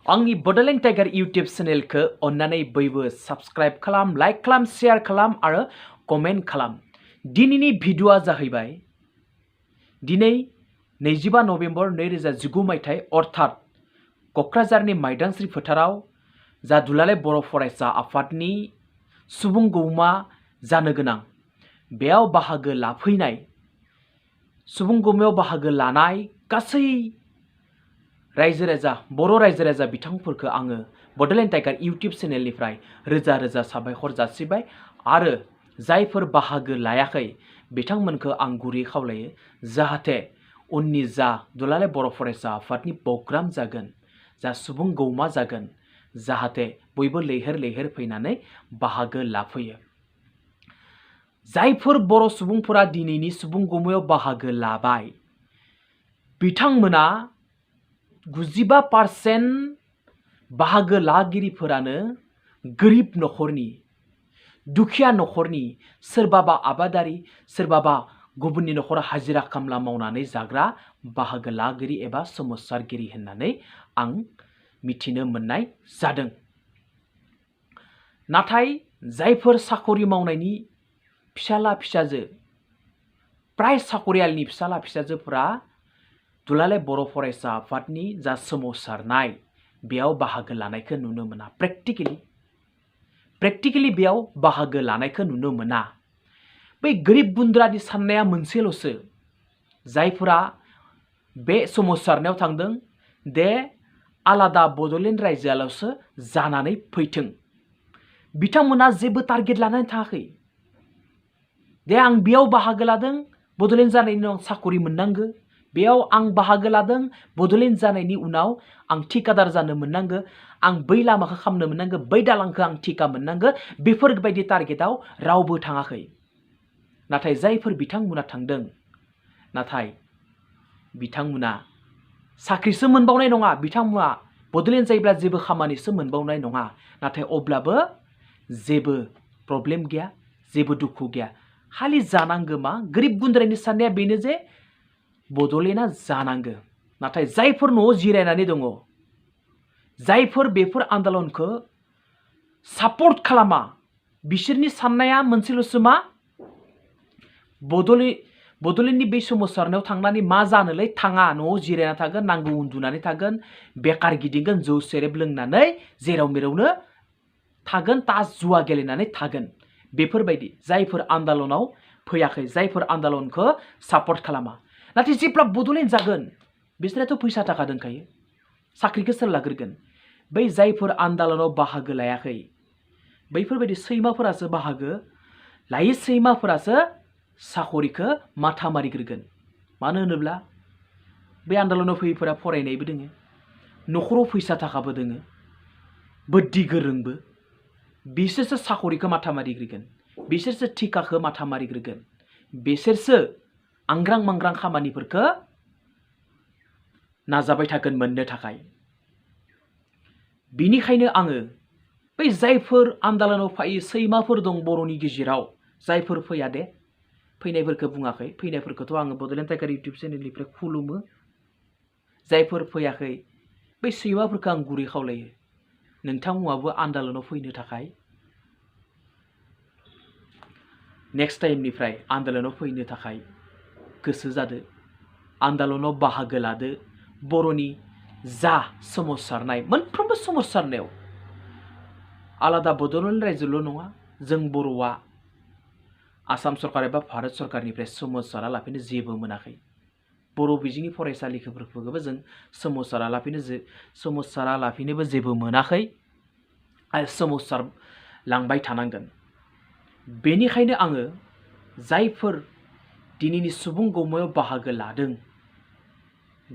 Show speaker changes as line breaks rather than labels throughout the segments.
आंनि Bodoland tiger YouTube चेनेलखौ अन्नानै बयबो साबस्क्राइब खालाम, लाइक खालाम, शेयार खालाम आरो कमेन्ट खालाम। दिनैनि भिडिअ'आ जाहैबाय दिनै 25 नभेम्बर 2019 मायथाइ अर्थात क'क्राझारनि माइदांस्रि फोथाराव जा दुलाराय बर' फरायसा आफादनि सुबुं गौमा जानो गोनां बेयाव बाहागो लाफैनाय सुबुं गौमायाव बाहागो लानाय गासै रायजो राजा बर' रायजो राजा बिथांफोरखौ आङो बड'लेण्ड टाइगार YouTube चेनेलनिफ्राय रोजा रोजा साबायखर जासिबाय आरो जायफोर बाहागो लायाखै बिथांमोनखौ आं गुरै खावलायो जाहाथे उननि जा दुलाराय बर' फरायसा आफादनि प्रग्राम जागोन जा सुबुं गौमा जागोन जाहाथे बयबो लैहोर लैहोर फैनानै बाहागो लाफैयो। जायफोर बर' सुबुंफोरा दिनैनि सुबुं गौमायाव बाहागो लाबाय बिथांमोना 95% बाहागो लागिरिफोरानो गोरिब नखरनि दुखिया नखरनि सोरबाबा आबादारि सोरबाबा गुबुननि नखराव हाजिरा खामला मावनानै जाग्रा बाहागो लागिरि एबा सोमावसारगिरि होननानै आं मिथिनो मोननाय जादों। नाथाय जायफोर साखरि मावनायनि फिसाला फिसाजो प्राय साखरियालनि फिसाला फिसाजोफोरा दुलाराय बर' फरायसा आफादनि जा सोमावसारनाय बेयाव बाहागो लानायखौ नुनो मोना। प्रेक्टिकेलि बेयाव बाहागो लानायखौ नुनो मोना। बै गोरिब गुन्द्रानि साननाया मोनसेल'सो जायफोरा बे सोमावसारनायाव थांदों दे आलादा बड'लेण्ड रायजोआल'सो जानानै फैथों। बिथांमोना जेबो टारगेट लानानै थाङाखै दे आं बेयाव बाहागो लादों बड'लेण्ड जानायनि उनाव साखरि मोननांगौ, बेयाव आं बाहागो लादों बड'लेण्ड जानायनि उनाव आं ठिकादार जानो मोननांगौ, आं बै लामाखौ खालामनो मोननांगौ, बै दालांखौ आं ठिका मोननांगौ, बेफोरबायदि टारगेटआव रावबो थाङाखै। नाथाय जायफोर बिथांमोना थांदों नाथाय बिथांमोना साख्रिसो मोनबावनाय नङा, बिथांमोना बड'लेण्ड जायोब्ला जेबो खामानिसो मोनबावनाय नङा। नाथाय अब्लाबो जेबो प्रब्लेम गैया, जेबो दुखु गैया, खालि जानांगौ मा गोरिब गुन्द्रानि साननाया बेनो जे बड'लेण्डआ जानांगौ। नाथाय जायफोर न'आव जिरायनानै दङ जायफोर बेफोर आन्दलनखौ सापर्ट खालामा बिसोरनि साननाया मोनसेल'सो मा बड'लेण्डनि बै सोमावसारनायाव थांनानै मा जानोलै थाङा, न'आव जिरायना थागोन, नांगौ उन्दुनानै थागोन, बेकार गिदिंगोन, जौ सेरेब लोंनानै जेराव मेरावनो थागोन, तास जुवा गेलेनानै थागोन। बेफोरबायदि जायफोर आन्दलनाव फैयाखै, जायफोर आन्दलनखौ सापर्ट खालामा। नाथाय जेब्ला बड'लेण्ड जागोन बिसोरथ' फैसा थाखा दोनखायो, साख्रिखौ सोर लाग्रोगोन? बै जायफोर आन्दलनाव बाहागो लायाखै बैफोरबायदि सैमाफोरासो बाहागो लायै सैमाफोरासो साखरिखौ माथा मारिग्रोगोन। मानो होनोब्ला बे आन्दलनाव फैयैफोरा फरायनायबो दोङो, न'खराव फैसा थाखाबो दोङो, बुद्धि गोरोंबो, बिसोरसो साखरिखौ माथा मारिग्रोगोन, बिसोरसो ठिकाखौ माथा मारिग्रोगोन, बिसोरसो आंग्रां मांग्रां खामानिफोरखौ नाजाबाय थागोन मोननो थाखाय। बिनिखायनो आङो बै जायफोर आन्दलनाव फैयो सैमाफोर दं बर'नि गेजेराव, जायफोर फैया दे फैनायफोरखौ बुङाखै, फैनायफोरखौथ' आङो बड'लेण्ड टाइगार YouTube चेनेलनिफ्राय खुलुमो। जायफोर फैयाखै बै सैमाफोरखौ आं गुरै खावलायो नोंथांमोनाबो आन्दलनाव फैनो थाखाय नेक्स्ट टाइमनिफ्राय आन्दलनाव फैनो थाखाय गोसो जादो, आन्दलनाव बाहागो लादो। बर'नि जा सोमावसारनाय मोनफ्रोमबो सोमावसारनायाव आलादा बड'लेण्ड रायजोल' नङा, जों बर'आ आसाम सरकार एबा भारत सरकारनिफ्राय सोमावसारा लाफिनो जेबो मोनाखै। बर' बिजोंनि फरायसालिफोरखौबो जों सोमावसारा लाफिनोबो जेबो मोनाखै आरो सोमावसारलांबाय थानांगोन। बेनिखायनो आङो जायफोर दिनैनि सुबुं गौमायाव बाहागो लादों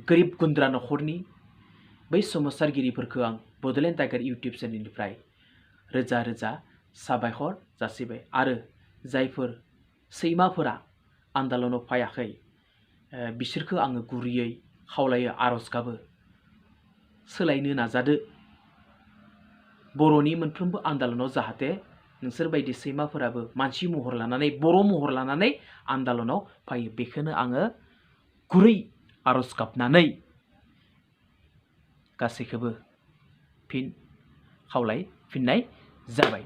गोरिब गुन्द्रा नखरनि बै सोमावसारगिरिफोरखौ आं बड'लेण्ड टाइगार YouTube चेनेलनिफ्राय रोजा रोजा साबायखर जासिबाय। आरो जायफोर सैमाफोरा आन्दलनाव फैयाखै बिसोरखौ आङो गुरैयै खावलायो, आरज गाबो सोलायनो नाजादो। बर'नि मोनफ्रोमबो आन्दलनाव जाहाथे नोंसोरबायदि सैमाफोराबो मानसि महर लानानै बर' महर लानानै आन्दलनाव फैयो, बेखौनो आङो गुरै आरज गाबनानै गासैखौबो फिन खावलायफिननाय जाबाय।